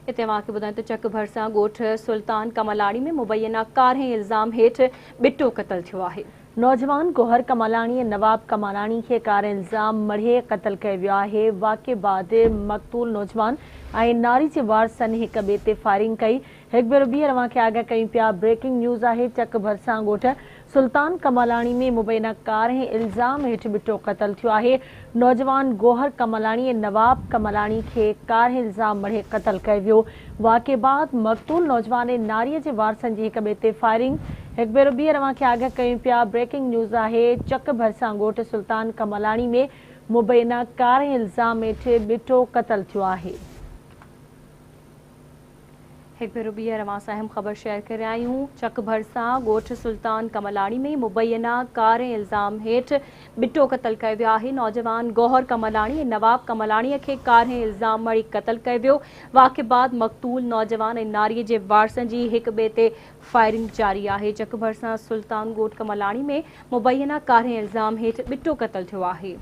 هتي اوهان کي ٻڌايون ته چڪ ڀرسان ڳوٺ سلطان ڪمالاڻي ۾ مبينا ڪارنهن الزام هيٺ ٻٽو قتل ٿيو آهي. نوجوان گوهر ڪمالاڻي ۽ نواب ڪمالاڻي کي ڪارنهن الزام مڙهي قتل ڪيو ويو آهي. واقعي بعد مقتول نوجوان ۽ ناري جي وارثن هڪ ٻئي تي فائرنگ ڪئي. هڪ ڀيرو ٻيهر اوهان کي آگاهه ڪيون پيا بريڪنگ نيوز آهي چڪ ڀرسان ڳوٺ سلطان ڪمالاڻي ۾ مبينا ڪارنهن الزام هيٺ ٻٽو قتل ٿيو آهي نوجوان گوهر ڪمالاڻي ۽ نواب ڪمالاڻي کي ڪارنهن الزام مڙهي قتل ڪيو ويو واقعي بعد مقتول نوجوان ۽ ناري جي وارثن جي هڪ ٻئي تي فائرنگ هڪ ڀيرو ٻيهر اوهان کي آگاهه ڪيون پيا بريڪنگ نيوز آهي چڪ ڀرسان ڳوٺ سلطان ڪمالاڻي ۾ مبينا ڪارنهن الزام هيٺ ٻٽو قتل ٿيو آهي. هڪ ڀيرو ٻيهر اوهان سان اهم خبر شيئر ڪري رهيا آهيون. چڪ ڀرسان ڳوٺ سلطان ڪملاڻي ۾ مبينا ڪارنهن الزام هيٺ ٻٽو قتل ڪيو ويو آهي. نوجوان گوهر ڪملاڻي ۽ نواب ڪملاڻي کي ڪارنهن الزام مڙهي قتل ڪيو ويو. واقعي بعد مقتول نوجوان ۽ ناري جي وارثن جي هڪ ٻئي تي فائرنگ جاري آهي. چڪ ڀرسان سلطان ڳوٺ ڪملاڻي ۾ مبينا ڪارنهن الزام هيٺ ٻٽو قتل ٿيو آهي.